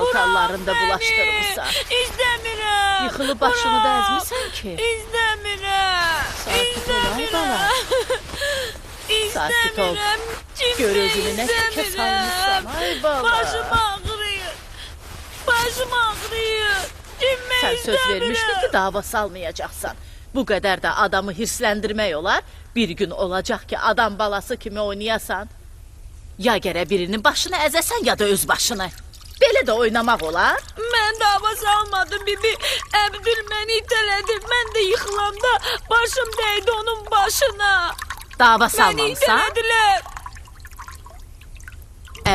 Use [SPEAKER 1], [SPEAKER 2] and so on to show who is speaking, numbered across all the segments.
[SPEAKER 1] Paltarlarını da bulaşdırmısan.
[SPEAKER 2] İstəmirəm.
[SPEAKER 1] Yıxılıb başını da əzmisən ki.
[SPEAKER 2] İstəmirəm.
[SPEAKER 1] Sakit ol ay bala. Sakit ol.
[SPEAKER 2] İstəmirəm.
[SPEAKER 1] Gör özünü nə təkə salmışsan ay bala.
[SPEAKER 2] Başım ağrıyır. Başım ağrıyır. Çimmək
[SPEAKER 1] Sən söz
[SPEAKER 2] istəmirəm.
[SPEAKER 1] vermişdin ki, dava salmayacaqsan. Bu qədər də adamı hirsləndirmək olar. Bir gün olacaq ki, adam balası kimi oynayasan. Ya gərək birinin başını əzəsən, ya da öz başını. Belə də oynamaq olar.
[SPEAKER 2] Mən dava salmadım bibi. Əbdül məni itələdi. Mən də yıxılanda başım dəydi onun başına.
[SPEAKER 1] Dava
[SPEAKER 2] Məni
[SPEAKER 1] salmamısan.
[SPEAKER 2] itələdilər.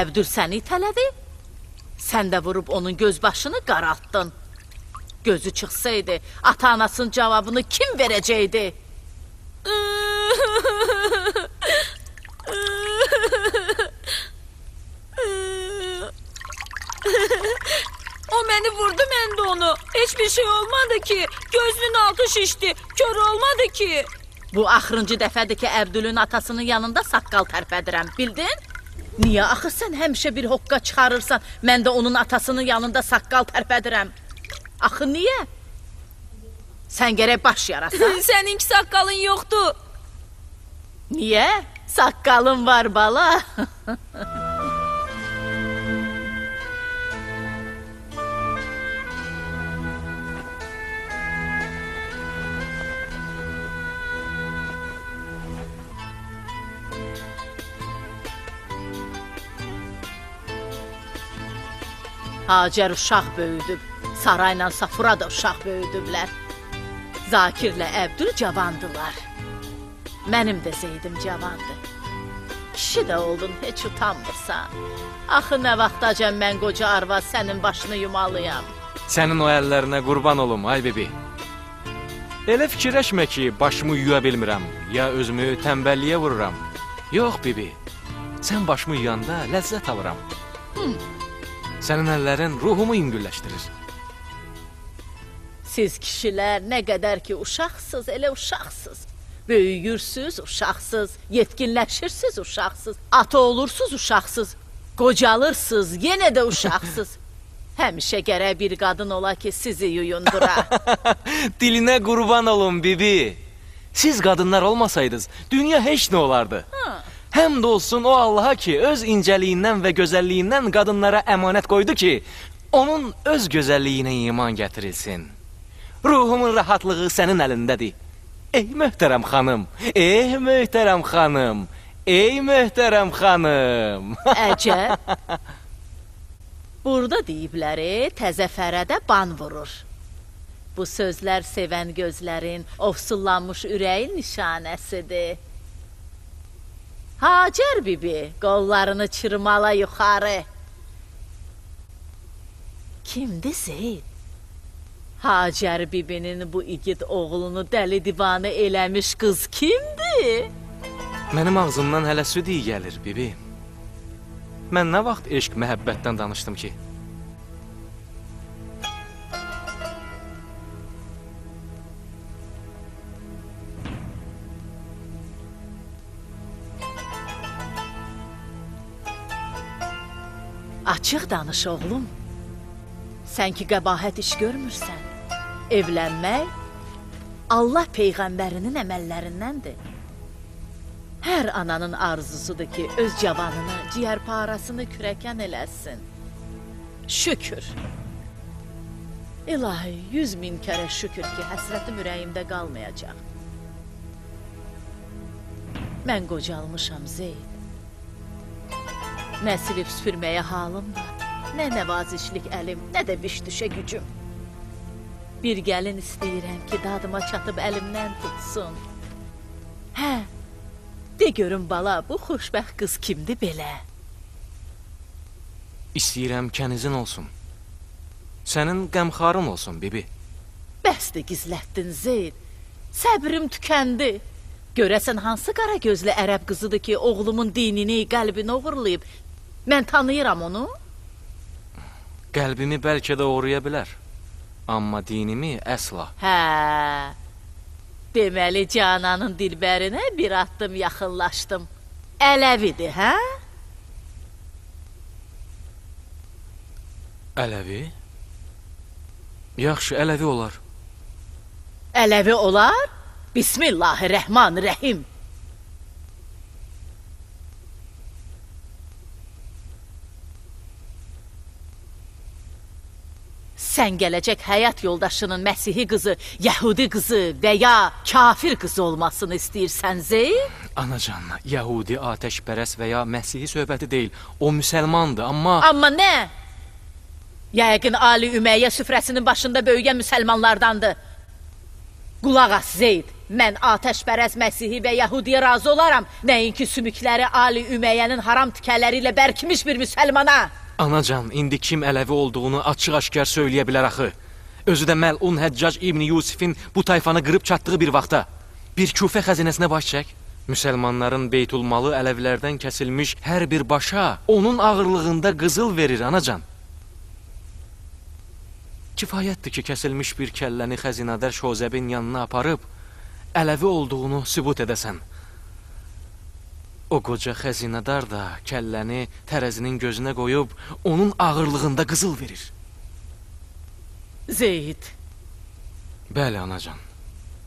[SPEAKER 1] Əbdül səni itələdi. Sən də vurub onun göz başını qaraltdın. Gözü çıxsaydı, ata-anasının cavabını kim verəcəkdi?
[SPEAKER 2] O məni vurdu, mən də onu. Heç bir şey olmadı ki. Gözünün altı şişdi. Kör olmadı ki.
[SPEAKER 1] Bu axırıncı dəfədir ki, Əbdülün atasının yanında saqqal tərpədirəm, bildin? Niyə axı sən həmişə bir hoqqa çıxarırsan, mən də onun atasının yanında saqqal tərpədirəm? Axı niyə? Sən gərək baş yarasan.
[SPEAKER 2] Səninki saqqalın yoxdur.
[SPEAKER 1] Niyə? Saqqalım var bala. Hacər uşaq böyüdüb, Sarayla Safura da uşaq böyüdüblər. Zakirlə Əbdül cavandılar. Mənim də Zeydim cavandı. Kişi də oldun, heç utanmırsan. Axı nə vaxtacan mən qoca arvad sənin başını yumalıyam.
[SPEAKER 3] Sənin o əllərinə qurban olum, ay bibi. Elə fikirləşmə ki, başımı yuya bilmirəm, ya özümü tənbəlliyə vururam. Yox bibi, sən başımı yuyanda ləzzət alıram. Sənin əllərin ruhumu yüngülləşdirir.
[SPEAKER 1] Siz kişilər nə qədər ki uşaqsız, elə uşaqsız. Böyüyürsüz, uşaqsız, yetkinləşirsiniz, uşaqsız, ata olursunuz, uşaqsız, qocalırsınız, yenə də uşaqsız. Həmişə gərək bir qadın ola ki, sizi yuyundura.
[SPEAKER 3] Dilinə qurban olum bibi. Siz qadınlar olmasaydınız, dünya heç nə olardı. Həmd olsun o Allaha ki, öz incəliyindən və gözəlliyindən qadınlara əmanət qoydu ki, onun öz gözəlliyinə iman gətirilsin. Ruhumun rahatlığı sənin əlindədir. Ey möhtərəm xanım, ey möhtərəm xanım, ey möhtərəm xanım.
[SPEAKER 1] Əcəb. Burada deyiblər, təzə fərədə ban vurur. Bu sözlər sevən gözlərin, ofsullanmış ürəyin nişanəsidir. Hacər bibi, qollarını çırmala yuxarı. Kimdir Zeyd? Hacər bibinin bu igid oğlunu dəli divanı eləmiş qız kimdir?
[SPEAKER 3] Mənim ağzımdan hələ süd iyi gəlir, bibi. Mən nə vaxt eşq, məhəbbətdən danışdım ki?
[SPEAKER 1] Açıq danış, oğlum. Sən ki qəbahət iş görmürsən. Evlənmək Allah Peyğəmbərinin əməllərindəndir. Hər ananın arzusudur ki, öz cavanını, ciyərparasını kürəkən eləsin. Şükür. İlahi, 100.000 kərə şükür ki, həsrətim ürəyimdə qalmayacaq. Mən qocalmışam, Zeyd. Nə silib süpürməyə halım var, nə nəvazişlik əlim, nə də biş-düşə gücüm. Bir gəlin istəyirəm ki, dadıma çatıb əlimdən tutsun. Hə, de görüm bala, bu xoşbəxt qız kimdir belə?
[SPEAKER 3] İstəyirəm kənizin olsun. Sənin qəmxarın olsun, bibi.
[SPEAKER 1] Bəsdir gizlətdin, Zeyd. Səbrim tükəndi. Görəsən hansı qara gözlü ərəb qızıdır ki, oğlumun dinini, qəlbini oğurlayıb? Mən tanıyıram onu.
[SPEAKER 3] Qəlbimi bəlkə də oğurlaya bilər. Amma dinimi əsla.
[SPEAKER 1] Hə. Deməli Cananın dilbərinə bir addım yaxınlaşdım. Ələvidir, hə?
[SPEAKER 3] Ələvi? Yaxşı, ələvi olar.
[SPEAKER 1] Ələvi olar? Bismillahirrahmanirrahim. Sən gələcək həyat yoldaşının Məsihi qızı, Yəhudi qızı və ya kafir qızı olmasını istəyirsən, Zeyd?
[SPEAKER 3] Anacan, Yəhudi, atəşpərəst və ya Məsihi söhbəti deyil. O müsəlmandır, amma...
[SPEAKER 1] Amma nə? Yəqin Ali Üməyyə süfrəsinin başında böyüyən müsəlmanlardandır. Qulaq as, Zeyd. Mən atəşpərəst, Məsihi və Yəhudiyə razı olaram. Nəinki sümükləri Ali Üməyyənin haram tikələri ilə bərkimiş bir müsəlmana.
[SPEAKER 3] Anacan, indi kim ələvi olduğunu açıq-aşkar söyləyə bilər axı. Özü də məlun Həccac İbni Yusifin bu tayfanı qırıb çatdığı bir vaxta. Bir Küfə xəzinəsinə baş çək. Müsəlmanların beytulmalı ələvilərdən kəsilmiş hər bir başa onun ağırlığında qızıl verir, anacan. Kifayətdir ki, kəsilmiş bir kəlləni xəzinədar Şozəbin yanına aparıb, ələvi olduğunu sübut edəsən. O qoca xəzinədar da kəlləni tərəzinin gözünə qoyub, onun ağırlığında qızıl verir.
[SPEAKER 1] Zeyd.
[SPEAKER 3] Bəli, anacan.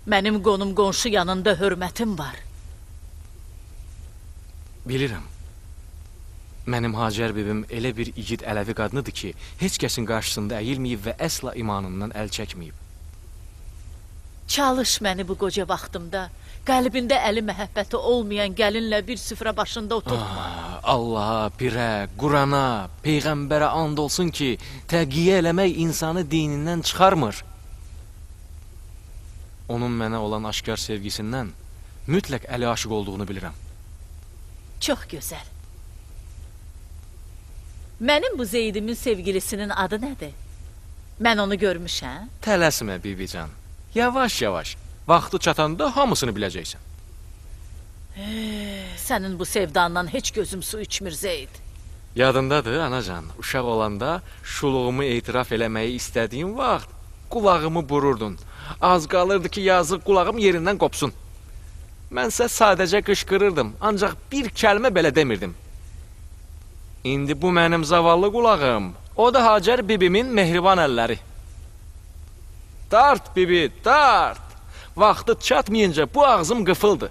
[SPEAKER 1] Mənim qonum qonşu yanında hörmətim var.
[SPEAKER 3] Bilirəm. Mənim Hacər bibim elə bir igid ələvi qadınıdır ki, heç kəsin qarşısında əyilməyib və əsla imanından əl çəkməyib.
[SPEAKER 1] Çalış məni bu qoca vaxtımda, qəlbində əli məhəbbəti olmayan gəlinlə bir süfrə başında oturtma.
[SPEAKER 3] Allaha, pirə, Qurana, Peyğəmbərə and olsun ki, təqiyyə eləmək insanı dinindən çıxarmır. Onun mənə olan aşkar sevgisindən mütləq əli aşiq olduğunu bilirəm.
[SPEAKER 1] Çox gözəl. Mənim bu Zeydimin sevgilisinin adı nədir? Mən onu görmüşəm.
[SPEAKER 3] Tələsmə, bibican. Yavaş-yavaş. Vaxtı çatanda hamısını biləcəksən.
[SPEAKER 1] Sənin bu sevdandan heç gözüm su içmir, Zeyd.
[SPEAKER 3] Yadındadır, anacan. Uşaq olanda şuluğumu etiraf eləməyi istədiyin vaxt qulağımı bururdun. Az qalırdı ki, yazıq qulağım yerindən qopsun. Mənsə sadəcə qışqırırdım, ancaq bir kəlmə belə demirdim. İndi bu mənim zavallı qulağım. O da Hacər bibimin mehriban əlləri. Dart, bibi, dart! Vaxtı çatmayınca bu ağzım qıfıldı.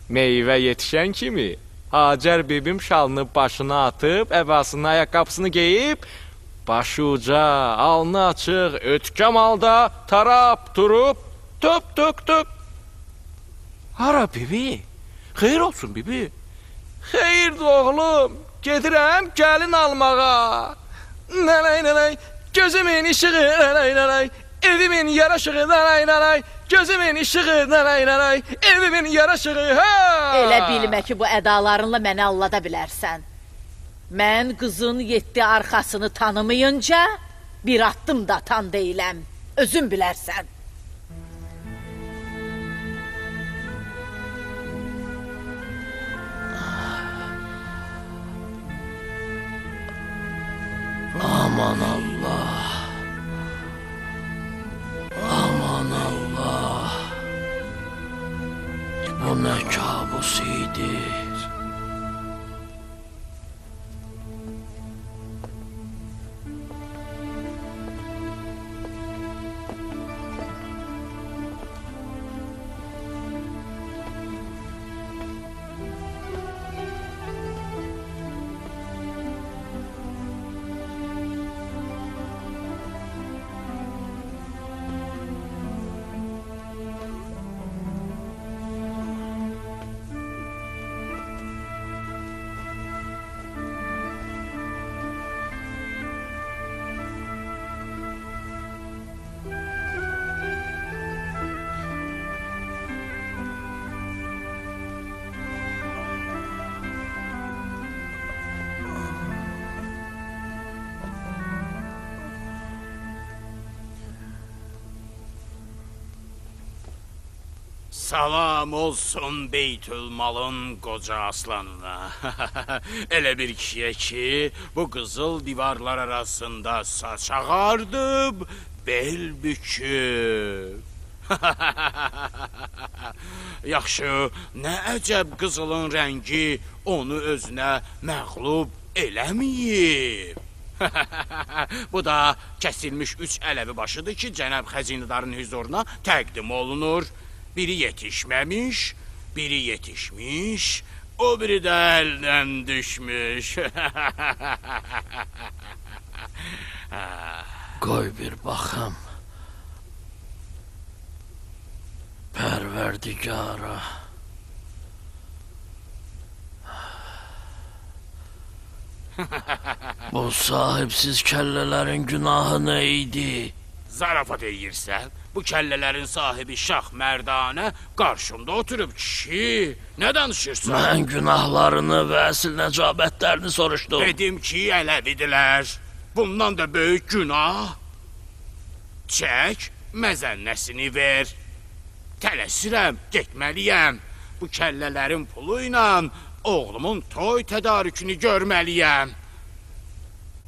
[SPEAKER 3] Meyvə yetişən kimi Hacər bibim şalını başına atıb, əbasını, ayaqqabısını geyib, başı uca, alnı açıq, ötkəm halda, tarap, turup, tuk, tuk, tuk. Hara bibi? Xeyir olsun bibi. Xeyirdir oğlum, gedirəm gəlin almağa. Nəlay, nəlay, gözümün işığı, nəlay, nəlay, evimin yaraşığı, nəlay, nəlay, gözümün işığı, nəlay, nəlay, evimin yaraşığı, ha!
[SPEAKER 1] Elə bilmə ki, bu ədalarınla məni allada bilərsən. Mən qızın 7 arxasını tanımayınca bir addım da atan deyiləm. Özün bilərsən.
[SPEAKER 4] Aman Allah! Aman Allah! Bu nə kabus idi?
[SPEAKER 5] Salam olsun Beytülmalın qoca aslanına. Elə bir kişiyə ki, bu qızıl divarlar arasında saç ağardıb, bel büküb. Yaxşı, nə əcəb qızılın rəngi onu özünə məğlub eləməyib. Bu da kəsilmiş 3 ələvi başıdır ki, cənab xəzinədarın hüzuruna təqdim olunur. Biri yetişməmiş, biri yetişmiş, o biri də əldən düşmüş.
[SPEAKER 4] Qoy bir baxım. Pərverdigara. Bu sahibsiz kəllələrin günahı nə idi?
[SPEAKER 5] Zarafat eləyirsən? Bu kəllələrin sahibi Şah Mərdanə qarşımda oturub kişi. Nə danışırsan?
[SPEAKER 4] Mən günahlarını və əsl nəcabətlərini soruşdum.
[SPEAKER 5] Dedim ki, ələvidirlər. Bundan da böyük günah. Çək, məzənnəsini ver. Tələsirəm, getməliyəm. Bu kəllələrin pulu ilə oğlumun toy tədarükünü görməliyəm.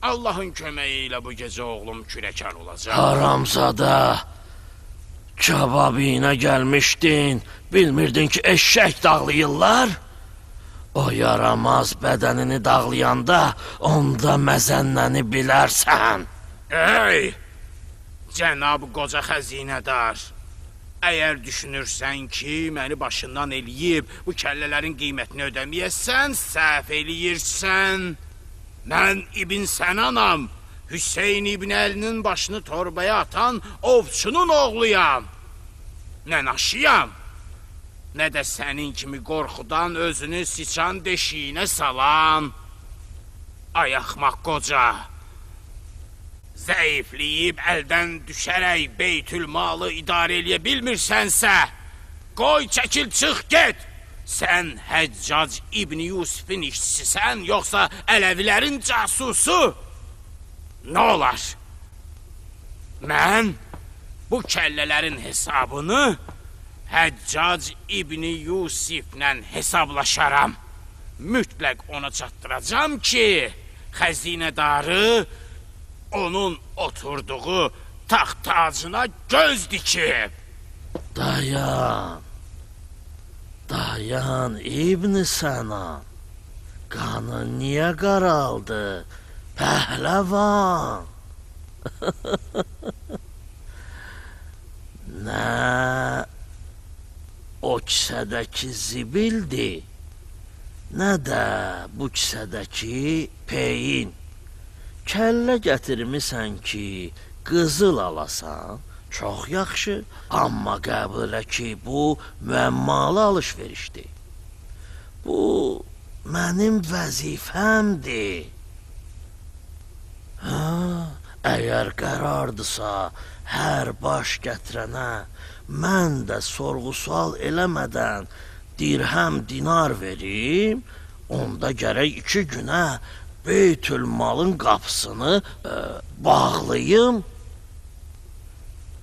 [SPEAKER 5] Allahın köməyi ilə bu gecə oğlum kürəkən olacaq.
[SPEAKER 4] Haramzada, kababinə gəlmişdin, bilmirdin ki, eşşək dağlayırlar? O yaramaz bədənini dağlayanda onda məzənnəni bilərsən.
[SPEAKER 5] Ey, cənab qoca xəzinədar, əgər düşünürsən ki, məni başından eləyib bu kəllələrin qiymətini ödəməyəsən, səhv eləyirsən. Mən İbn Sənanam, Hüseyn İbn Əlinin başını torbaya atan ovçunun oğluyam. Nə naşıyam, nə də sənin kimi qorxudan özünü siçan deşiyinə salan. Ay axmaq qoca, zəifləyib əldən düşərək beytülmalı idarə eləyə bilmirsənsə, qoy çəkil çıx get. Sən Həccac İbni Yusifin işçisisən, yoxsa ələvilərin casusu? Nə olar? Mən bu kəllələrin hesabını Həccac İbni Yusiflə hesablaşaram. Mütləq ona çatdıracam ki, xəzinədarı onun oturduğu taxt tacına göz dikib.
[SPEAKER 4] Dayan. Dayan İbn Sənan. Qanın niyə qaraldı? Pəhləvan. Nə o kisədəki zibildi, nə də bu kisədəki peyin. Kəllə gətirmisən ki, qızıl alasan, çox yaxşı, amma qəbul elə ki, bu müəmmalı alış-verişdir. Bu mənim vəzifəmdir. Hə, əgər qərardısa, hər baş gətirənə mən də sorğu-sual eləmədən dirhəm dinar verim, onda gərək 2 günə Beytülmalın qapısını bağlayım.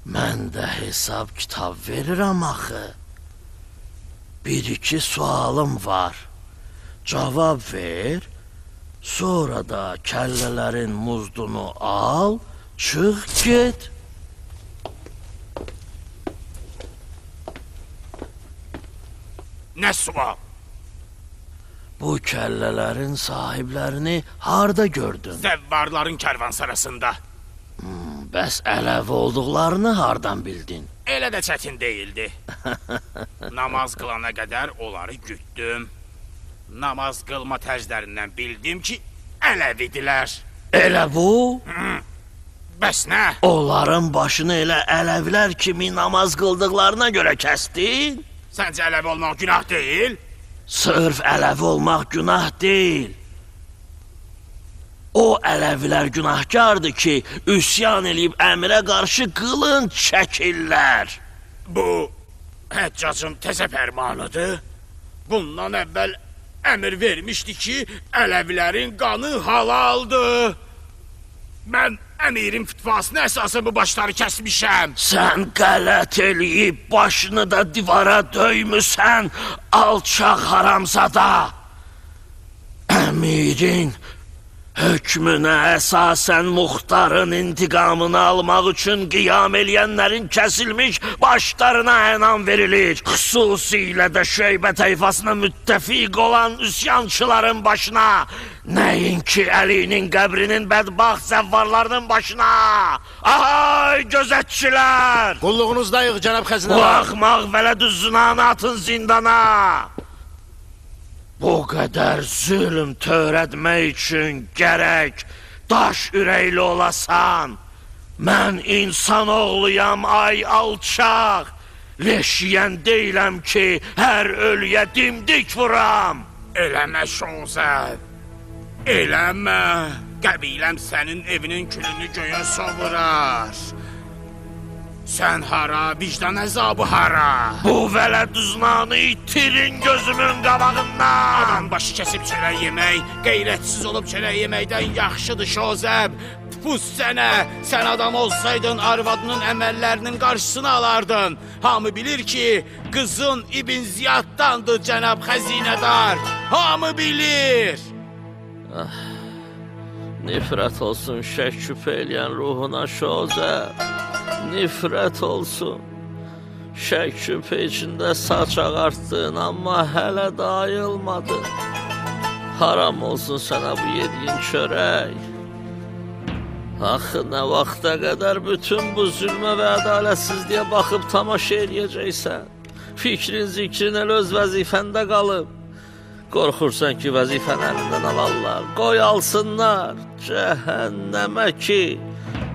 [SPEAKER 4] Mən də hesab kitab verirəm axı. 1-2 sualım var. Cavab ver, sonra da kəllələrin muzdunu al, çıx get.
[SPEAKER 5] Nə sual?
[SPEAKER 4] Bu kəllələrin sahiblərini harda gördün?
[SPEAKER 5] Zəvvarların kərvansarasında.
[SPEAKER 4] Bəs ələvi olduqlarını hardan bildin?
[SPEAKER 5] Elə də çətin deyildi. Namaz qılana qədər onları gütdüm. Namaz qılma tərzlərindən bildim ki, ələvidilər.
[SPEAKER 4] Elə bu?
[SPEAKER 5] Bəs nə?
[SPEAKER 4] Onların başını elə ələvilər kimi namaz qıldıqlarına görə kəsdin?
[SPEAKER 5] Səncə ələvi olmaq günah deyil?
[SPEAKER 4] Sırf ələvi olmaq günah deyil. O ələvilər günahkardır ki, üsyan eləyib əmirə qarşı qılınc çəkirlər.
[SPEAKER 5] Bu Həccacın təzə fərmanıdır. Bundan əvvəl əmir vermişdi ki, ələvilərin qanı halaldır. Mən əmirin fütvasına əsasən bu başları kəsmişəm.
[SPEAKER 4] Sən qələt eləyib başını da divara döymüsən, alçaq haramzada. Əmirin hökmünə əsasən muxtarın intiqamını almaq üçün qiyam eləyənlərin kəsilmiş başlarına ənam verilir. Xüsusilə də Şeybə tayfasına müttəfiq olan üsyançıların başına. Nəinki Əlinin qəbrinin bədbaxt zəvvarlarının başına. Ahay gözətçilər!
[SPEAKER 5] Qulluğunuzdayıq cənab
[SPEAKER 4] Bu
[SPEAKER 5] xəzinədar.
[SPEAKER 4] axmaq vələdüzzinanı atın zindana. Bu qədər zülm törətmək üçün gərək daş ürəkli olasan. Mən insan oğluyam ay alçaq. Leş yiyən deyiləm ki, hər ölüyə dimdik vuram.
[SPEAKER 5] Eləmə Şozəb. Eləmə. Qəbiləm sənin evinin külünü göyə sovurar. Sən hara, vicdan əzabı hara?
[SPEAKER 4] Bu vələdüznanı itirin gözümün qabağından.
[SPEAKER 5] Adam başı kəsib çörək yemək, qeyrətsiz olub çörək yeməkdən yaxşıdır Şozəb. Pus sənə, sən adam olsaydın arvadının əməllərinin qarşısını alardın. Hamı bilir ki, qızın İbn Ziyaddandır cənab xəzinədar. Hamı bilir.
[SPEAKER 4] Nifrət olsun şək şübhə eləyən ruhuna Şozəb. Nifrət olsun. Şək şübhə içində saç ağartdın, amma hələ də ayılmadın. Haram olsun sənə bu yediyin çörək. Axı nə vaxta qədər bütün bu zülmə və ədalətsizliyə baxıb tamaşa eləyəcəksən? Fikrin, zikrin elə öz vəzifəndə qalıb. Qorxursan ki, vəzifəni əlindən alarlar. Qoy alsınlar. Cəhənnəmə ki,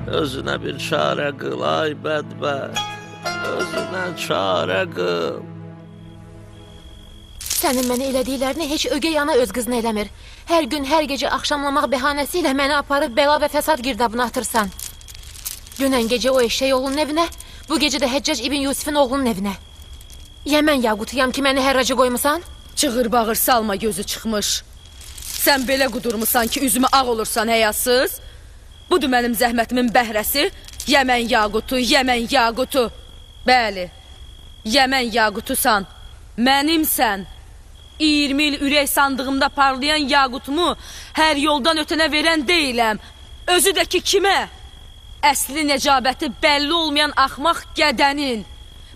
[SPEAKER 4] özünə bir çarə qıl, ay bədbəxt. Özünə çarə qıl.
[SPEAKER 6] Sənin mənə elədiklərini heç ögey ana öz qızına eləmir. Hər gün, hər gecə axşamlamaq bəhanəsi ilə məni aparıb bəla və fəsad girdabına atırsan. Dünən gecə o eşşək oğlunun evinə, bu gecə də Həccac İbn Yusifin oğlunun evinə. Yəmən yaqutuyam ki, məni hərraca qoymusan?
[SPEAKER 7] Çığır bağır salma gözü çıxmış. Sən belə qudurmusan ki, üzümə ağ olursan həyasız. Budur mənim zəhmətimin bəhrəsi. Yəmən yaqutu, Yəmən yaqutu. Bəli, Yəmən yaqutusan, mənimsən. 20 il ürək sandığımda parlayan yaqutumu hər yoldan ötənə verən deyiləm. Özü də ki kimə? Əsli nəcabəti bəlli olmayan axmaq gədənin.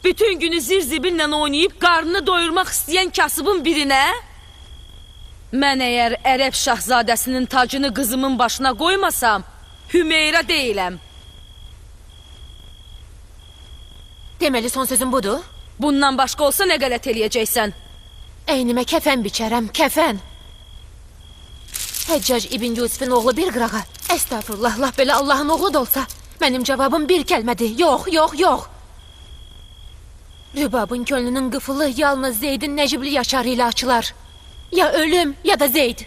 [SPEAKER 7] Bütün günü zir-zibillə oynayıb qarnını doyurmaq istəyən kasıbın birinə? Mən əgər ərəb şahzadəsinin tacını qızımın başına qoymasam, Hümeyra deyiləm.
[SPEAKER 6] Deməli son sözün budur?
[SPEAKER 7] Bundan başqa olsa nə qələt eləyəcəksən?
[SPEAKER 6] Əynimə kəfən biçərəm, kəfən. Həccac İbn Yusifin oğlu bir qırağa. Əstəğfurullah, lap belə Allahın oğlu da olsa. Mənim cavabım bir kəlmədir. Yox, yox, yox. Rübabın könlünün qıfılı yalnız Zeydin Nəcibli yaşarı ilə açılar. Ya ölüm, ya da Zeyd.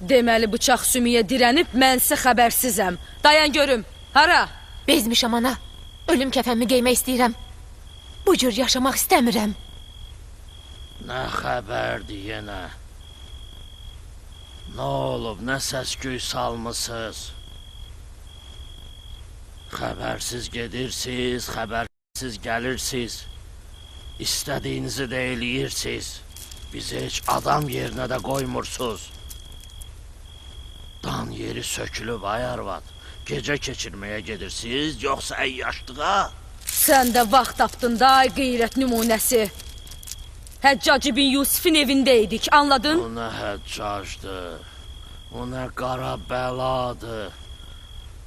[SPEAKER 7] Deməli bıçaq sümüyə dirənib, mənsə xəbərsizəm. Dayan görüm, hara?
[SPEAKER 6] Bezmişəm ana. Ölüm kəfənmi geymək istəyirəm. Bu cür yaşamaq istəmirəm.
[SPEAKER 4] Nə xəbərdir yenə? Nə olub, nə səs-küy salmısınız? Xəbərsiz gedirsiz, xəbərsiz gəlirsiz. İstədiyinizi də eləyirsiz. Bizi heç adam yerinə də qoymursunuz. Dan yeri sökülüb ay arvad. Gecə keçirməyə gedirsiz, yoxsa əyyaşlığa?
[SPEAKER 7] Sən də vaxt tapdın da, ay qeyrət nümunəsi. Həccac ibn Yusifin evində idik, anladın?
[SPEAKER 4] O nə həccacdır, o nə qara bəladır.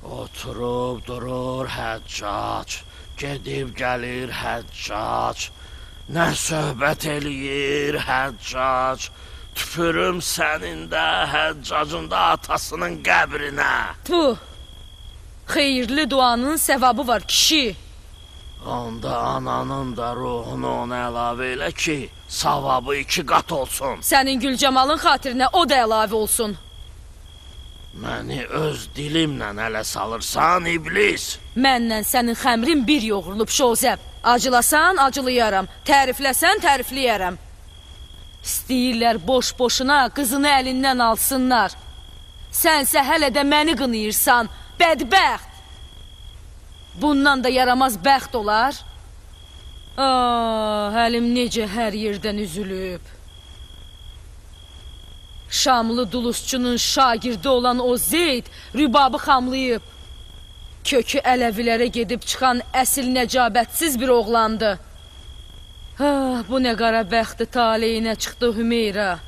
[SPEAKER 4] Oturub durur həccac, gedib gəlir həccac. Nə söhbət eləyir həccac. Tüpürüm sənin də, həccacın da atasının qəbrinə.
[SPEAKER 7] Tuh, xeyirli duanın səvabı var kişi.
[SPEAKER 4] Onda ananın da ruhunu ona əlavə elə ki, savabı 2 qat olsun.
[SPEAKER 7] Sənin Gülcamalın xatirinə o da əlavə olsun.
[SPEAKER 4] Məni öz dilimlə ələ salırsan, iblis.
[SPEAKER 7] Mənlə sənin xəmrin bir yoğrulub Şozəb. Acılasan, acılayaram. Tərifləsən, tərifləyərəm. İstəyirlər boş-boşuna qızını əlindən alsınlar. Sənsə hələ də məni qınayırsan, bədbəxt. Bundan da yaramaz bəxt olar. Ah, əlim necə hər yerdən üzülüb. Şamlı dulusçunun şagirdi olan o Zeyd Rübabı xamlayıb. Kökü ələvilərə gedib çıxan əsil nəcabətsiz bir oğlandı. Ah, bu nə qara bəxti taleyinə çıxdı Hümeyra.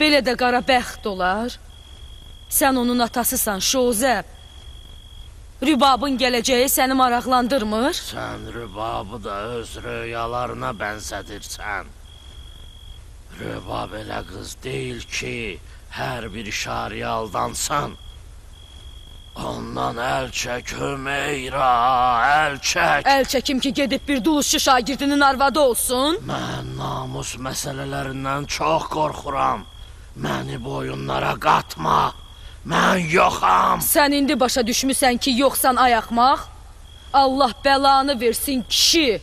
[SPEAKER 7] Belə də qara bəxt olar. Sən onun atasısan, Şozəb. Rübabın gələcəyi səni maraqlandırmır?
[SPEAKER 4] Sən Rübabı da öz röyalarına bənzədirsən. Rübab elə qız deyil ki, hər bir işarəyə aldansın. Ondan əl çək Hümeyra, əl çək.
[SPEAKER 7] Əl çəkim ki, gedib bir duluzçu şagirdinin arvadı olsun.
[SPEAKER 4] Mən namus məsələlərindən çox qorxuram. Məni bu oyunlara qatma. Mən yoxam.
[SPEAKER 7] Sən indi başa düşmüsən ki, yoxsan ay axmaq. Allah bəlanı versin kişi.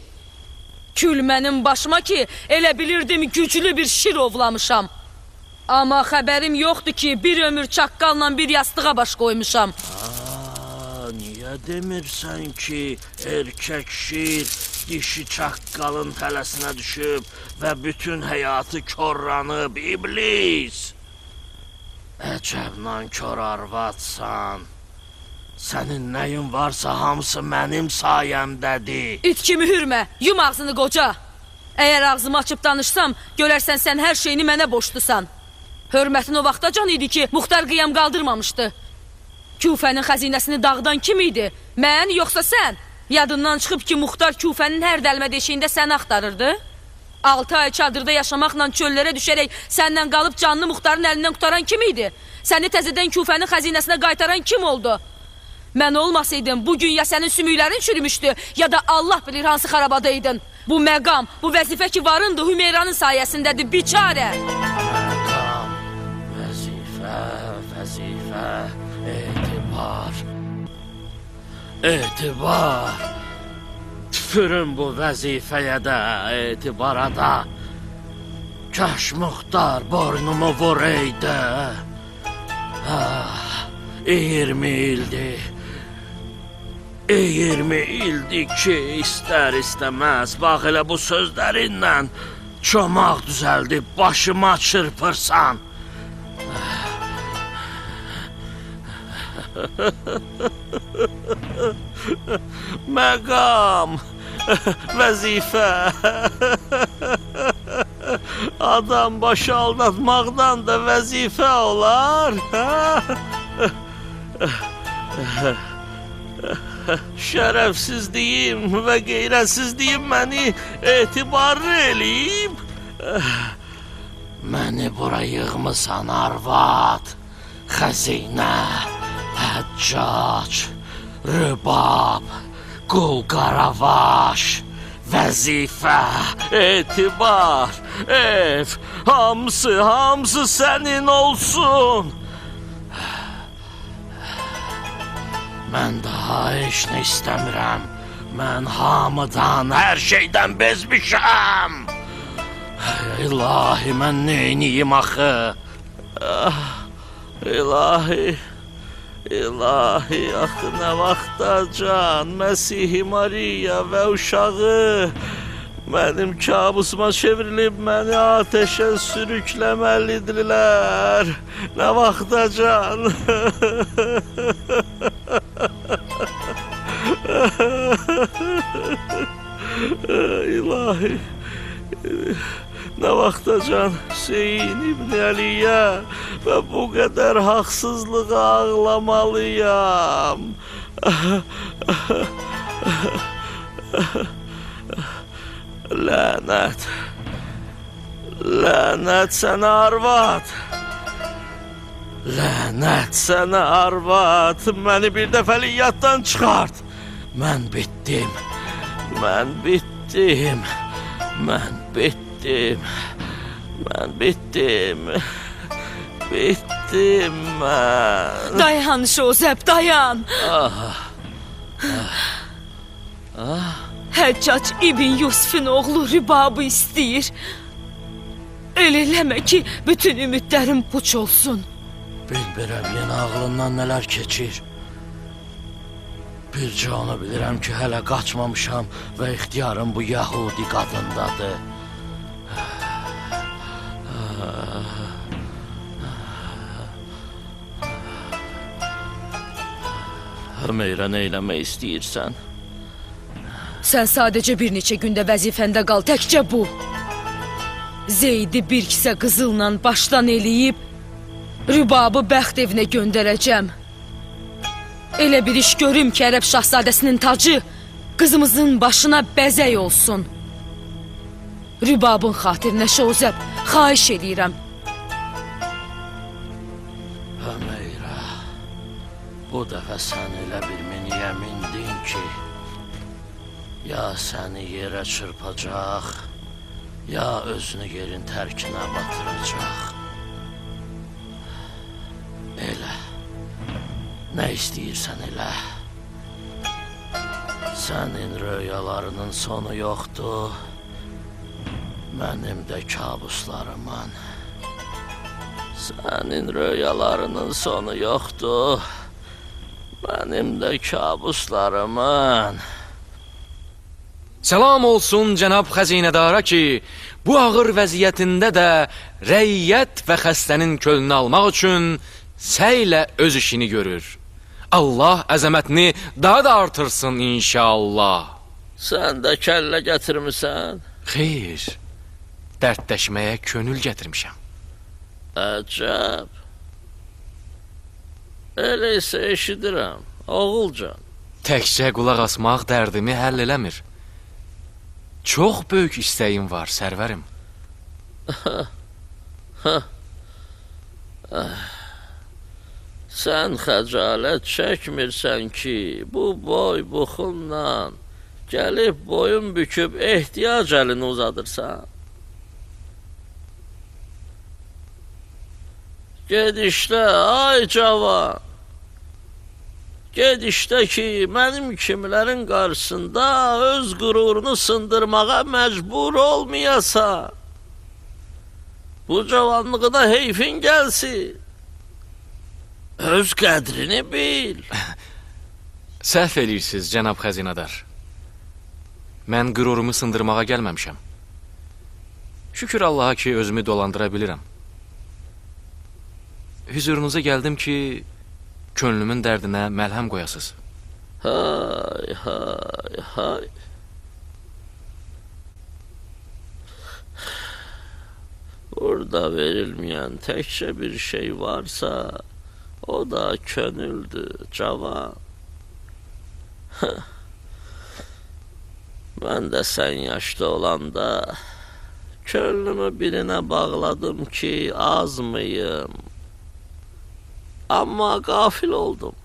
[SPEAKER 7] Kül mənim başıma ki, elə bilirdim güclü bir şir ovlamışam. Amma xəbərim yoxdur ki, bir ömür çaqqalla bir yastığa baş qoymuşam.
[SPEAKER 4] Niyə demirsən ki, erkək şir dişi çaqqalın tələsinə düşüb və bütün həyatı korlanıb, iblis? Əcəb nankor arvadsan. Sənin nəyin varsa hamısı mənim sayəmdədir.
[SPEAKER 7] İt kimi hürmə, yum ağzını qoca. Əgər ağzımı açıb danışsam, görərsən sən hər şeyini mənə borclusan. Hörmətin o vaxtacan idi ki, Muxtar qiyam qaldırmamışdı. Küfənin xəzinəsini dağıdan kim idi? Mən, yoxsa sən? Yadından çıxıb ki, Muxtar Küfənin hər dəlmə deşiyində səni axtarırdı. 6 ay çadırda yaşamaqla çöllərə düşərək səndən qalıb canını Muxtarın əlindən qutaran kim idi? Səni təzədən Küfənin xəzinəsinə qaytaran kim oldu? Mən olmasaydım, bugün ya sənin sümüklərin çürümüşdü, ya da Allah bilir hansı xarabada idin. Bu məqam, bu vəzifə ki varındı, Hümeyranın sayəsindədir, biçarə.
[SPEAKER 4] Məqam, vəzifə, vəzifə, etibar. Etibar. Tüpürüm bu vəzifəyə də, etibara da. Kaş Muxtar boynumu vuraydı. Ah, 20 ildir. 20 ildir ki, istər istəməz, bax elə bu sözlərinlə çomaq düzəldib başıma çırpırsan. Məqam, vəzifə, adam başı aldatmaqdan da vəzifə olar. Şərəfsizliyim və qeyrətsizliyim məni etibarlı eləyib. Məni bura yığmısan arvad, xəzinə, Həccac, Rübab, qul qaravaş, vəzifə, etibar, ev, hamısı, hamısı sənin olsun. Mən daha heç nə istəmirəm. Mən hamıdan, hər şeydən bezmişəm. İlahi, mən neyniyim axı? İlahi, ilahi, axı nə vaxtacan Məsihi Mariya və uşağı mənim kabusuma çevrilib məni ateşə sürükləməlidirlər. Nə vaxtacan? İlahi, nə vaxtacan Hüseyin İbn Əliyə və bu qədər haqsızlığa ağlamalıyam. Lənət, lənət sənə arvad, lənət sənə arvad, məni bir dəfəlik yaddan çıxart. Mən bitdim, mən bitdim, mən bitdim, mən bitdim, bitdim mən.
[SPEAKER 7] Dayan Şozəb, dayan. Həccac İbn Yusuf'un oğlu Rübabı istəyir. Elə eləmə ki, bütün ümidlərim puç olsun.
[SPEAKER 4] Bilmirəm, yenə ağlından nələr keçir. Bircə onu bilirəm ki, hələ qaçmamışam və ixtiyarım bu Yahudi qadındadır. Hümeyrə, nə eləmək istəyirsən?
[SPEAKER 7] Sən sadəcə bir neçə gündə vəzifəndə qal, təkcə bu. Zeydi bir kisə qızılla başdan eləyib, Rübabı bəxt evinə göndərəcəm. Elə bir iş görüm ki, Ərəb şahzadəsinin tacı qızımızın başına bəzək olsun. Rübabın xatirinə Şozəb, xahiş eləyirəm.
[SPEAKER 4] Hümeyra, bu dəfə sən elə bir miniyə mindin ki, ya səni yerə çırpacaq, ya özünü yerin tərkinə batıracaq. Elə, nə istəyirsən elə. Sənin röyalarının sonu yoxdur, mənim də kabuslarımın. Sənin röyalarının sonu yoxdur, mənim də kabuslarımın.
[SPEAKER 3] Salam olsun cənab xəzinədara ki, bu ağır vəziyyətində də rəiyyət və xəstənin kölünü almaq üçün səylə öz işini görür. Allah əzəmətini daha da artırsın inşallah.
[SPEAKER 4] Sən də kəllə gətirmisən?
[SPEAKER 3] Xeyr, dərdləşməyə könül gətirmişəm.
[SPEAKER 4] Əcəb. Elə isə eşidirəm, oğulcan.
[SPEAKER 3] Təkcə qulaq asmaq dərdimi həll eləmir. Çox böyük istəyim var, sərvərim.
[SPEAKER 4] Sən xəcalət çəkmirsən ki, bu boy buxunla gəlib boyun büküb ehtiyac əlini uzadırsan. Ged işlə, ay cavan. Ged işlə ki, mənim kimilərin qarşısında öz qürurunu sındırmağa məcbur olmayasan. Bu cavanlığına heyfin gəlsin. Öz qədrini bil.
[SPEAKER 3] Səhv eləyirsiniz, cənab xəzinədar. Mən qürurumu sındırmağa gəlməmişəm. Şükür Allaha ki, özümü dolandıra bilirəm. Hüzurunuza gəldim ki, könlümün dərdinə məlhəm qoyasız.
[SPEAKER 4] Hay, hay, hay. Burada verilməyən təkcə bir şey varsa, o da könüldür, cavan. Mən də sən yaşda olanda könlümü birinə bağladım ki, azmayım. Amma qafil oldum.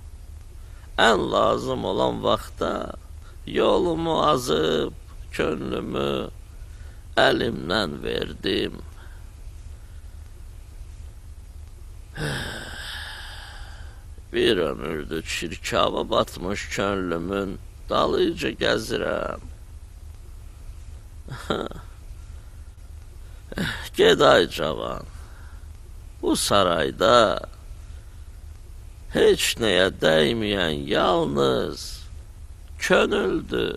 [SPEAKER 4] Ən lazım olan vaxtda yolumu azıb, könlümü əlimdən verdim. Bir ömürdür çirkaba batmış könlümün dalıca gəzirəm. Ged ay cavan, bu sarayda heç nəyə dəyməyən yalnız könüldür.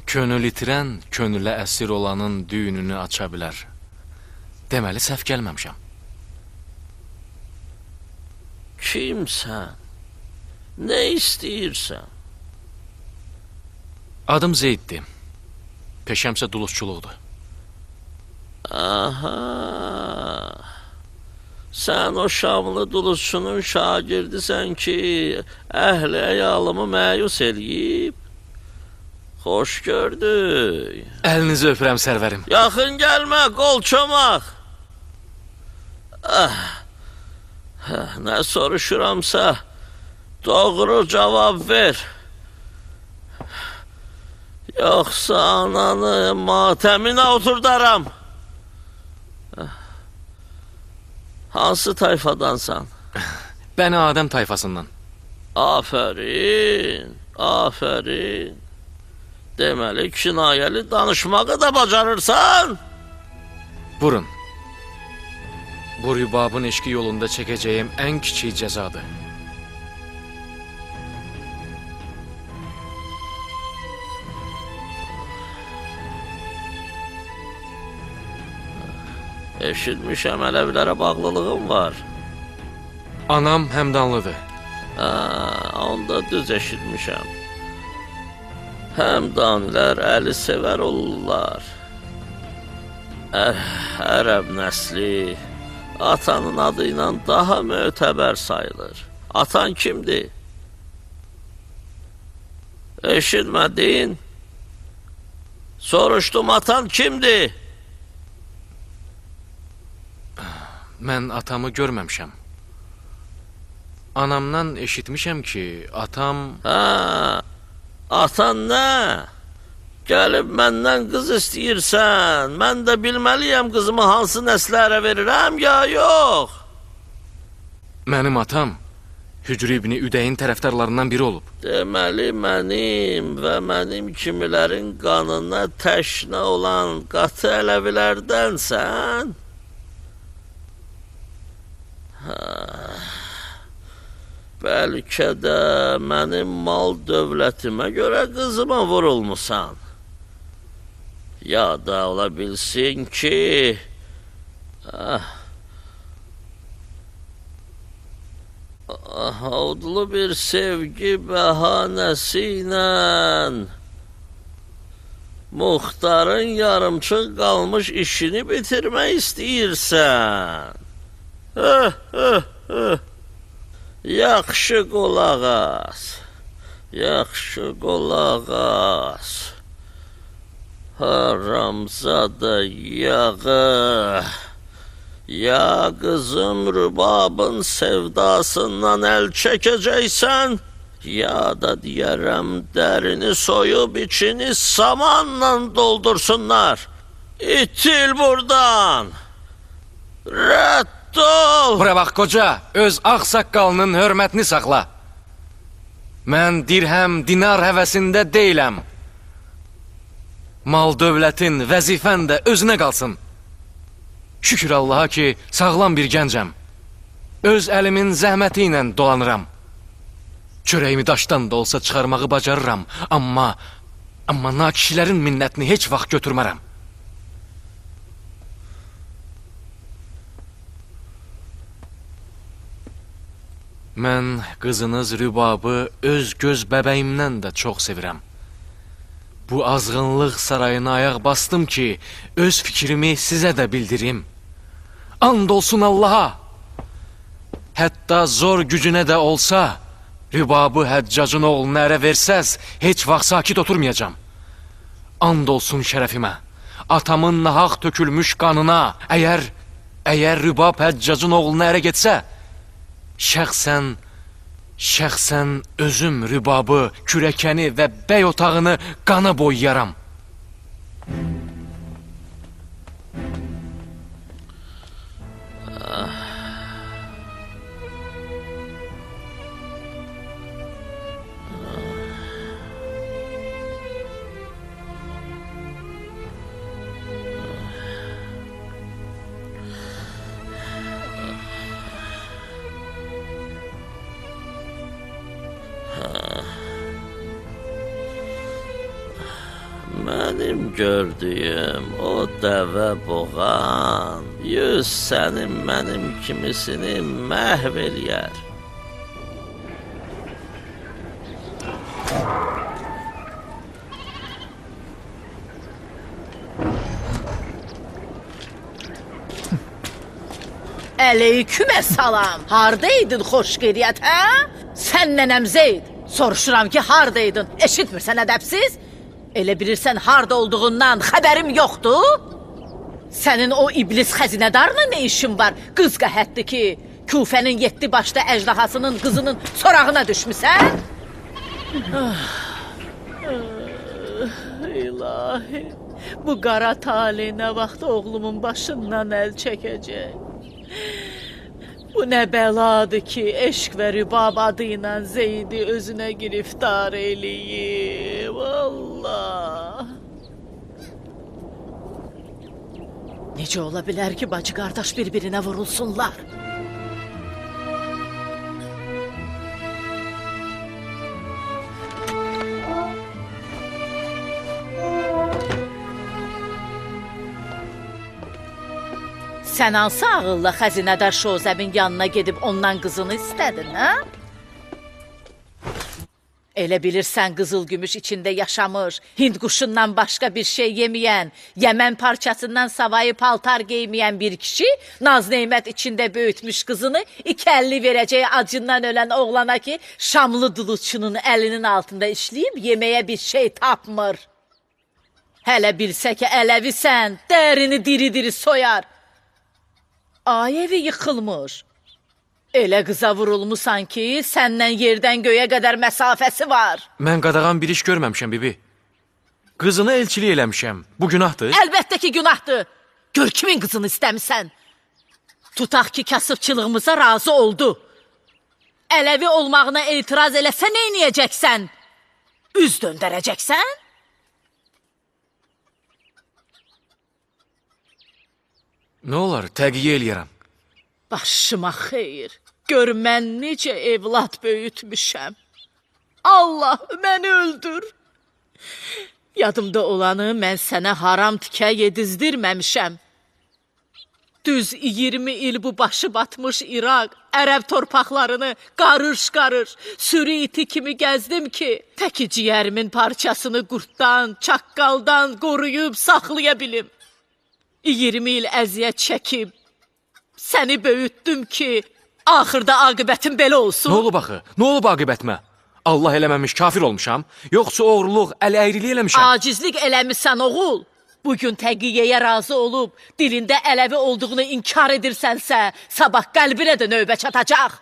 [SPEAKER 3] Könül itirən, könülə əsir olanın düyününü aça bilər. Deməli, səhv gəlməmişəm.
[SPEAKER 4] Kimsən? Nə istəyirsən?
[SPEAKER 3] Adım Zeyddir. Peşəmsə dulusçuluqdur.
[SPEAKER 4] Aha! Sən o Şamlı dulusçunun şagirdisən ki, əhli əyalımı məyus eləyib. Xoş gördük.
[SPEAKER 3] Əlinizi öpürəm, sərvərim.
[SPEAKER 4] Yaxın gəlmə, qol çomaq. Nə soruşuramsa, doğru cavab ver. Yoxsa ananı matəminə oturdaram. Hansı tayfadansan?
[SPEAKER 3] Bəni Adəm tayfasından.
[SPEAKER 4] Afərin, afərin. Deməli, kinayəli danışmağı da bacarırsan.
[SPEAKER 3] Vurun. Bu rübabın eşqi yolunda çəkəcəyim ən kiçik cəzadır.
[SPEAKER 4] Eşitmişəm, ələvlərə bağlılığım var.
[SPEAKER 3] Anam Həmdanlıdır.
[SPEAKER 4] Ha, onda düz eşitmişəm. Həmdanlər əli sevər olurlar. Ərəb nəsli atanın adı ilə daha mötəbər sayılır. Atan kimdir? Eşitmədin? Soruşdum, atan kimdir?
[SPEAKER 3] Mən atamı görməmişəm. Anamdan eşitmişəm ki, atam...
[SPEAKER 4] Hə, atan nə? Gəlib məndən qız istəyirsən, mən də bilməliyəm qızımı hansı nəslə ərə verirəm ya yox.
[SPEAKER 3] Mənim atam Hücr ibni Üdəyin tərəfdarlarından biri olub.
[SPEAKER 4] Deməli, mənim və mənim kimilərin qanına təşnə olan qatı ələvilərdənsən? Hə, bəlkə də mənim mal dövlətimə görə qızıma vurulmusan. Ya da ola bilsin ki... Odlu bir sevgi bəhanəsi ilə muxtarın yarımçıq qalmış işini bitirmək istəyirsən. Yaxşı qulaq as, yaxşı qulaq as. Haramzada yağı. Ya qızım Rübabın sevdasından əl çəkəcəksən, ya da deyərəm dərini soyub içini samanla doldursunlar. İtil buradan! Rədd ol!
[SPEAKER 3] Bura bax qoca, öz ağ saqqalının hörmətini saxla. Mən dirhəm, dinar həvəsində deyiləm. Mal dövlətin, vəzifən də özünə qalsın. Şükür Allaha ki, sağlam bir gəncəm. Öz əlimin zəhməti ilə dolanıram. Çörəyimi daşdan da olsa çıxarmağı bacarıram, amma nakişilərin minnətini heç vaxt götürmərəm. Mən qızınız Rübabı öz göz bəbəyimdən də çox sevirəm. Bu azğınlıq sarayına ayaq bastım ki, öz fikrimi sizə də bildirim. And olsun Allaha! Hətta zor gücünə də olsa, Rübabı Həccacın oğluna ərə versəz, heç vaxt sakit oturmayacam. And olsun şərəfimə, atamın nahaq tökülmüş qanına, əgər Rübab Həccacın oğluna ərə getsə, şəxsən özüm Rübabı, kürəkəni və bəy otağını qana boyayaram.
[SPEAKER 4] Mənim gördüyüm o dəvə boğan yüz sənin mənim kimisini məhv eləyər.
[SPEAKER 1] Əleykümə salam. Hardaydın xoş qeyriyyət, hə? Sən nənəm Zeyd. Soruşuram ki, hardaydın? Eşitmirsən ədəbsiz? Elə bilirsən harda olduğundan xəbərim yoxdur? Sənin o iblis xəzinədarla nə işin var? Qız qəhətdir ki, Kufənin 7 başda əjdahasının qızının sorağına düşmüsən? İlahi, bu qara tale nə vaxt oğlumun başından əl çəkəcək? Bu nə bəladır ki, eşq və Rübab adı ilə Zeydi özünə giriftar eləyib. Allah! Necə ola bilər ki, bacı qardaş bir-birinə vurulsunlar? Sən hansı ağılla xəzinədar Şozəbin yanına gedib ondan qızını istədin, hə? Elə bilirsən qızıl gümüş içində yaşamış, Hind quşundan başqa bir şey yeməyən, Yəmən parçasından savayı paltar geyməyən bir kişi naz neymət içində böyütmüş qızını iki əlli verəcəyi acından ölən oğlana ki, Şamlı duluçunun əlinin altında işləyib yeməyə bir şey tapmır. Hələ bilsə ki ələvisən, dərini diri-diri soyar. Ay evi yıxılmış. Elə qıza vurulmusan ki, səndən yerdən göyə qədər məsafəsi var.
[SPEAKER 3] Mən qadağan bir iş görməmişəm bibi. Qızını elçilik eləmişəm. Bu günahdır?
[SPEAKER 1] Əlbəttə ki, günahdır. Gör kimin qızını istəmisən. Tutaq ki, kasıbçılığımıza razı oldu. Ələvi olmağına etiraz eləsə neyniyəcəksən? Üz döndərəcəksən?
[SPEAKER 3] Nə olar, təqiyyə eləyərəm.
[SPEAKER 1] Başıma xeyir. Gör mən necə evlad böyütmüşəm. Allah məni öldür. Yadımda olanı mən sənə haram tikə yedizdirməmişəm. Düz 20 il bu başı batmış İraq, Ərəb torpaqlarını qarış-qarış, sürü iti kimi gəzdim ki, təki ciyərimin parçasını qurddan, çaqqaldan qoruyub saxlaya bilim. 20 il əziyyət çəkib, səni böyütdüm ki, axırda aqibətim belə olsun.
[SPEAKER 3] Nə olub axı? Nə olub aqibətimə? Allah eləməmiş kafir olmuşam? Yoxsa oğruluq, əl əyrilik eləmişəm?
[SPEAKER 1] Acizlik eləmisən oğul. Bugün təqiyyəyə razı olub, dilində ələvi olduğunu inkar edirsənsə, sabah qəlbinə də növbə çatacaq.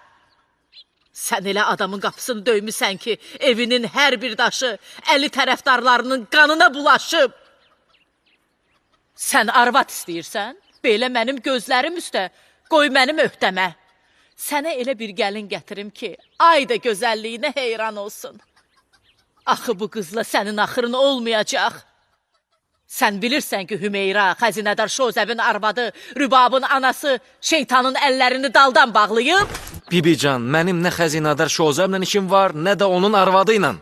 [SPEAKER 1] Sən elə adamın qapısını döymüsən ki, evinin hər bir daşı əli tərəfdarlarının qanına bulaşıb. Sən arvad istəyirsən? Belə mənim gözlərim üstə, qoy mənim öhdəmə. Sənə elə bir gəlin gətirim ki, ay da gözəlliyinə heyran olsun. Axı bu qızla sənin axırın olmayacaq. Sən bilirsən ki, Hümeyra, xəzinədar Şozəbin arvadı, Rübabın anası şeytanın əllərini daldan bağlayıb.
[SPEAKER 3] Bibican, mənim nə xəzinədar Şozəblə işim var, nə də onun arvadı ilə.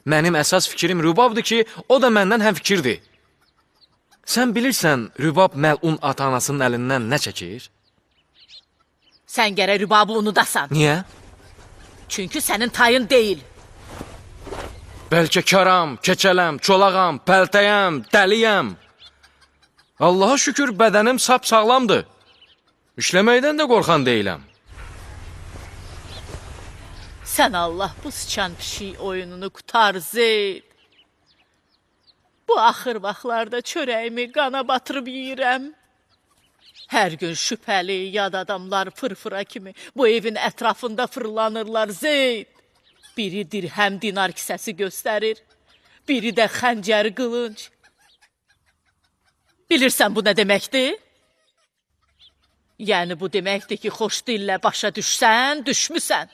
[SPEAKER 3] Mənim əsas fikrim Rübabdır ki, o da məndən həm fikirdir. Sən bilirsən, Rübab məlun ata-anasının əlindən nə çəkir?
[SPEAKER 1] Sən gərək Rübabı unudasan.
[SPEAKER 3] Niyə?
[SPEAKER 1] Çünki sənin tayın deyil.
[SPEAKER 3] Bəlkə karam, keçələm, çolağam, pəltəyəm, dəliyəm. Allaha şükür bədənim sap sağlamdır. İşləməkdən də qorxan deyiləm.
[SPEAKER 1] Sən Allah bu sıçan pişik oyununu qutar Zeyd. Bu axır vaxtlarda çörəyimi qana batırıb yeyirəm. Hər gün şübhəli, yad adamlar fırfıra kimi bu evin ətrafında fırlanırlar Zeyd. Biri dirhəm dinar kisəsi göstərir, biri də xəncər qılınc. Bilirsən bu nə deməkdir? Yəni bu deməkdir ki, xoş dillə başa düşsən, düşmüsən.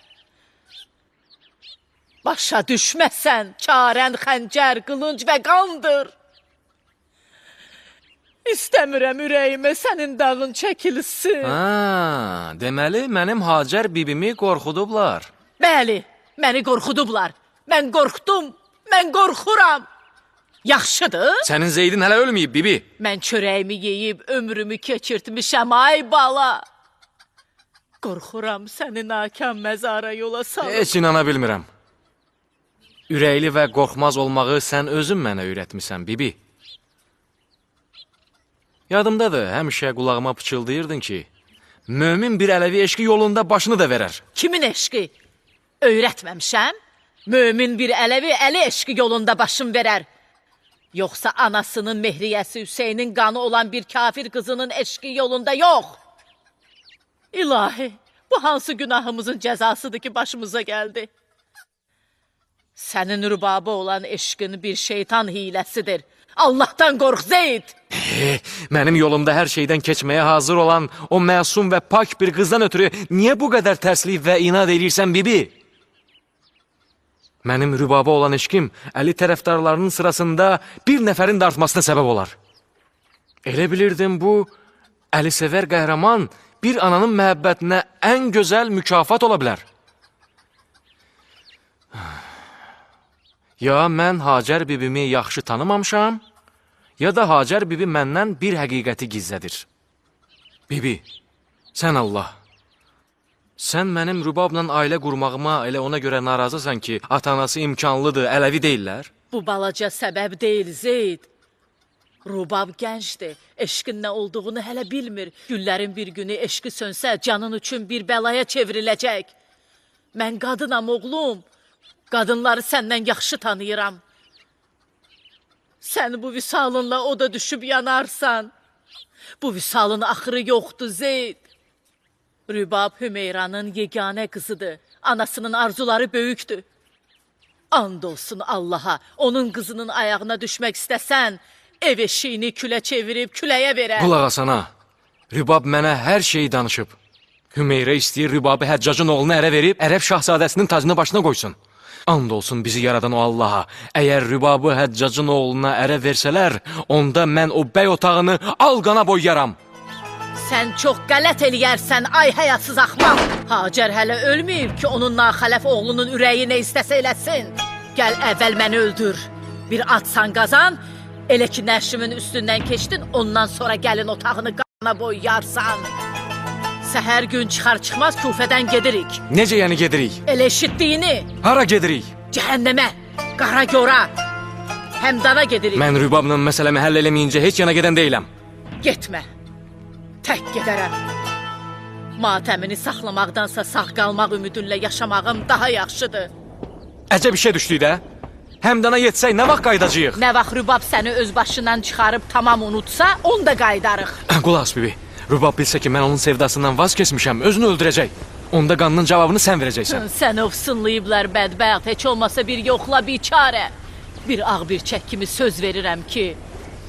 [SPEAKER 1] Başa düşməsən, çarən xəncər, qılınc və qandır. İstəmirəm ürəyimə sənin dağın çəkilsin.
[SPEAKER 3] Ha, deməli mənim Hacər bibimi qorxudublar.
[SPEAKER 1] Bəli, məni qorxudublar. Mən qorxdum, mən qorxuram. Yaxşıdır?
[SPEAKER 3] Sənin Zeydin hələ ölməyib, bibi.
[SPEAKER 1] Mən çörəyimi yeyib ömrümü keçirtmişəm, ay bala. Qorxuram səni nakam məzara yola salım.
[SPEAKER 3] Heç inana bilmirəm. Ürəkli və qorxmaz olmağı sən özün mənə öyrətmisən, bibi. Yadımdadır, həmişə qulağıma pıçıldayırdın ki, mömin bir ələvi eşqi yolunda başını da verər.
[SPEAKER 1] Kimin eşqi? Öyrətməmişəm. Mömin bir ələvi əli eşqi yolunda başın verər. Yoxsa anasının mehriyəsi Hüseynin qanı olan bir kafir qızının eşqi yolunda yox. İlahi, bu hansı günahımızın cəzasıdır ki, başımıza gəldi? Sənin Rübabı olan eşqin bir şeytan hiləsidir. Allahdan qorx Zeyd!
[SPEAKER 3] Mənim yolumda hər şeydən keçməyə hazır olan o məsum və pak bir qızdan ötürü niyə bu qədər tərslik və inad eləyirsən, bibi? Mənim Rübaba olan eşqim Əli tərəfdarlarının sırasında bir nəfərin də artmasına səbəb olar. Elə bilirdim bu Əli sevər qəhrəman bir ananın məhəbbətinə ən gözəl mükafat ola bilər. Ya mən Hacər bibimi yaxşı tanımamışam, ya da Hacər bibi məndən bir həqiqəti gizlədir. Bibi, sən Allah. Sən mənim Rübabla ailə qurmağıma elə ona görə narazısan ki, ata-anası imkanlıdır, ələvi deyillər?
[SPEAKER 1] Bu balaca səbəb deyil, Zeyd. Rubab gəncdir, eşqin nə olduğunu hələ bilmir. Günlərin bir günü eşqi sönsə, canın üçün bir bəlaya çevriləcək. Mən qadınam, oğlum. Qadınları səndən yaxşı tanıyıram. Sən bu vüsalınla o da düşüb yanarsan. Bu vüsalın axırı yoxdur, Zeyd. Rübab Hümeyranın yeganə qızıdır. Anasının arzuları böyükdür. And olsun Allaha, onun qızının ayağına düşmək istəsən, ev eşiyini külə çevirib küləyə verər.
[SPEAKER 3] Qulaq as ana. Rübab mənə hər şeyi danışıb. Hümeyra istəyir Rübabı Həccacın oğluna ərə verib, ərəb şahzadəsinin tacını başına qoysun. And olsun bizi yaradan o Allaha. Əgər Rübabı Həccacın oğluna ərə versələr, onda mən o bəy otağını al qana boyaram.
[SPEAKER 1] Sən çox qələt eləyərsən, ay həyasız axmaq. Hacər hələ ölməyib ki, onun naxələf oğlunun ürəyi nə istəsə eləsin. Gəl əvvəl məni öldür. Bir atsan qazan, elə ki nəşimin üstündən keçdin, ondan sonra gəlin otağını qana boyarsan. Səhər gün çıxar çıxmaz Kufədən gedirik.
[SPEAKER 3] Necə yəni gedirik?
[SPEAKER 1] Elə eşitdiyini.
[SPEAKER 3] Hara gedirik?
[SPEAKER 1] Cəhənnəmə, qara gora. Həmdana gedirik.
[SPEAKER 3] Mən Rübabla məsələmi həll eləməyincə heç yana gedən deyiləm.
[SPEAKER 1] Getmə. Tək gedərəm. Matəmini saxlamaqdansa sağ qalmaq ümidinlə yaşamağım daha yaxşıdır.
[SPEAKER 3] Əcəb işə düşdük də. Həmdana yetsək nə vaxt qayıdacağıq?
[SPEAKER 1] Nə vaxt Rübab səni öz başından çıxarıb tamam unutsa, onu da qayıdarıq.
[SPEAKER 3] Qulaq as bibi. Rübab bilsə ki, mən onun sevdasından vaz keçmişəm, özünü öldürəcək. Onda qanının cavabını sən verəcəksən.
[SPEAKER 1] Səni ofsunlayıblar bədbəxt, heç olmasa bir yoxla biçarə. Bir ağ bir çək kimi söz verirəm ki,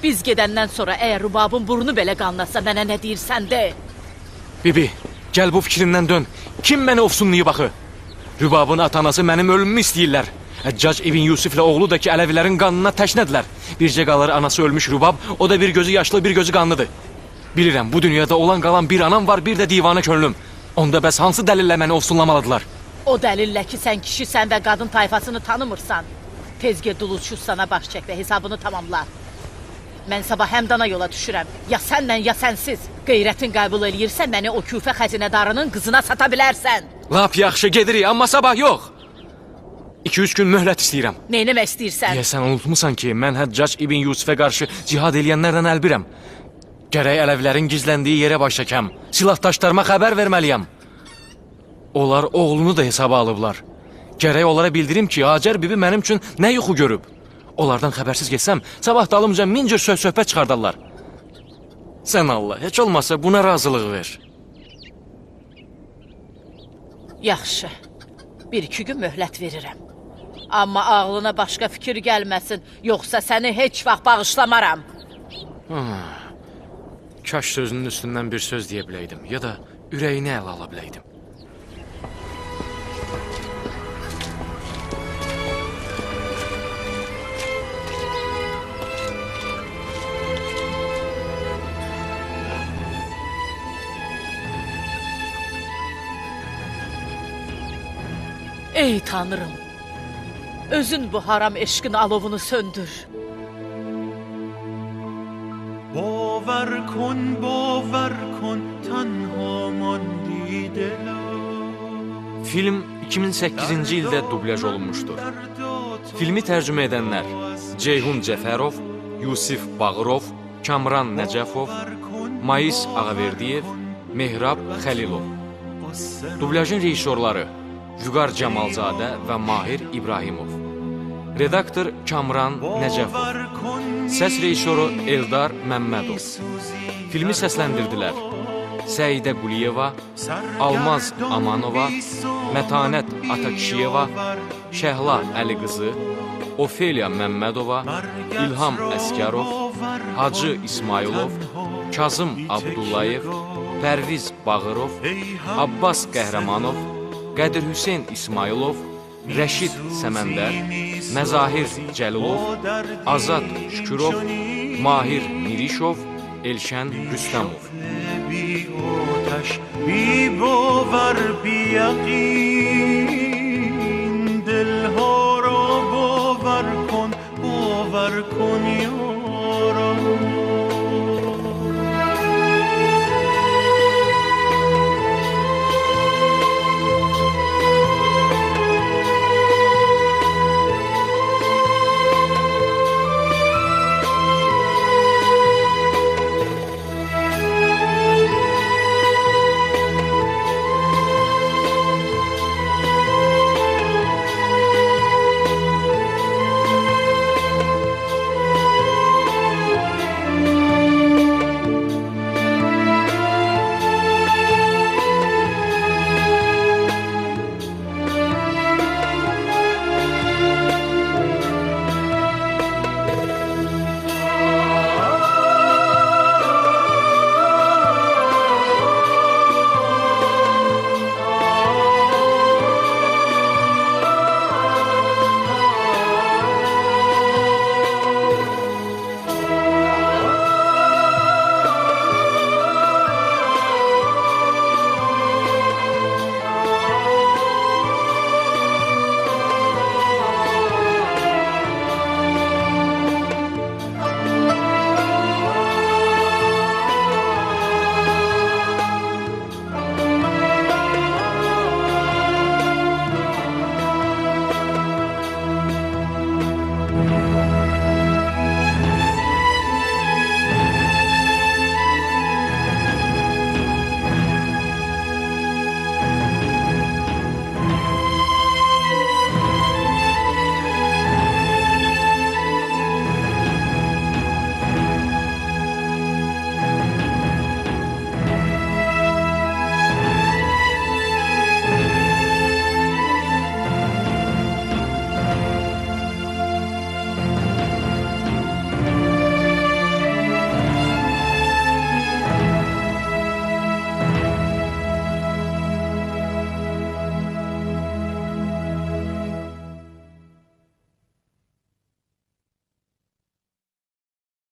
[SPEAKER 1] biz gedəndən sonra əgər Rübabın burnu belə qanlasa, mənə nə deyirsən de.
[SPEAKER 3] Bibi, gəl bu fikrindən dön. Kim məni ofsunlayıb axı? Rübabın ata-anası mənim ölümümü istəyirlər. Həccac İbn Yusiflə oğlu da ki, ələvilərin qanına təşnədilər. Bircə qalır anası ölmüş Rübab, o da bir gözü yaşlı, bir gözü qanlıdır. Bilirəm, bu dünyada olan qalan bir anam var, bir də divanə könlüm. Onda bəs hansı dəlillə məni ofsunlamalıdırlar?
[SPEAKER 1] O dəlillə ki, sən kişisən və qadın tayfasını tanımırsan. Tez get Duluçustana baş çək və hesabını tamamla. Mən sabah Həmdana yola düşürəm. Ya sənlə, ya sənsiz. Qeyrətin qəbul eləyirsə, məni o Küfə xəzinədarının qızına sata bilərsən.
[SPEAKER 3] Lap yaxşı gedirik, amma sabah yox. 2-3 gün möhlət istəyirəm.
[SPEAKER 1] Neynəmək istəyirsən?
[SPEAKER 3] Deyəsən, unutmusan ki, mən Həccac İbn Yusifə qarşı cihad eləyənlərlə əlbirəm. Gərək ələvlərin gizləndiyi yerə baş çəkəm. Silahdaşlarıma xəbər verməliyəm. Onlar oğlunu da hesaba alıblar. Gərək onlara bildirim ki, Hacər bibi mənim üçün nə yuxu görüb. Onlardan xəbərsiz getsəm, sabah dalımca min cür söz-söhbət çıxardarlar. Sən Allah, heç olmasa buna razılıq ver.
[SPEAKER 1] Yaxşı, 1-2 gün möhlət verirəm. Amma ağlına başqa fikir gəlməsin, yoxsa səni heç vaxt bağışlamaram.
[SPEAKER 3] Kaş sözünün üstündən bir söz deyə biləydim, ya da ürəyini ələ ala biləydim.
[SPEAKER 1] Ey Tanrım, özün bu haram eşqin alovunu söndür.
[SPEAKER 8] باور کن باور کن تنها ماندی دلا.
[SPEAKER 3] Film 2008-ci ildə dublyaj olunmuşdur. Filmi tərcümə edənlər Ceyhun Cəfərov, Yusif Bağırov, Kamran Nəcəfov, Mais Ağaverdiyev, Mehrab Xəlilov. Dublyajın rejissorları Vüqar Cəmalzadə və Mahir İbrahimov. Redaktor Kamran Nəcəfov. Səs rejissoru Eldar Məmmədov. Filmi səsləndirdilər Səidə Quliyeva, Almaz Amanova, Mətanət Atakişiyeva, Şəhla Əliqızı, Ofeliya Məmmədova, İlham Əsgərov, Hacı İsmayılov, Kazım Abdullayev, Pərviz Bağırov, Abbas Qəhrəmanov, Qədir Hüseyn İsmayılov, Rəşid Səməndər, Məzahir Cəlilov, Azad Şükürov, Mahir Mirişov, Elşən Rüstəmov.
[SPEAKER 8] بی آتش بی باور بی یقین دلها را باور کن باور کن.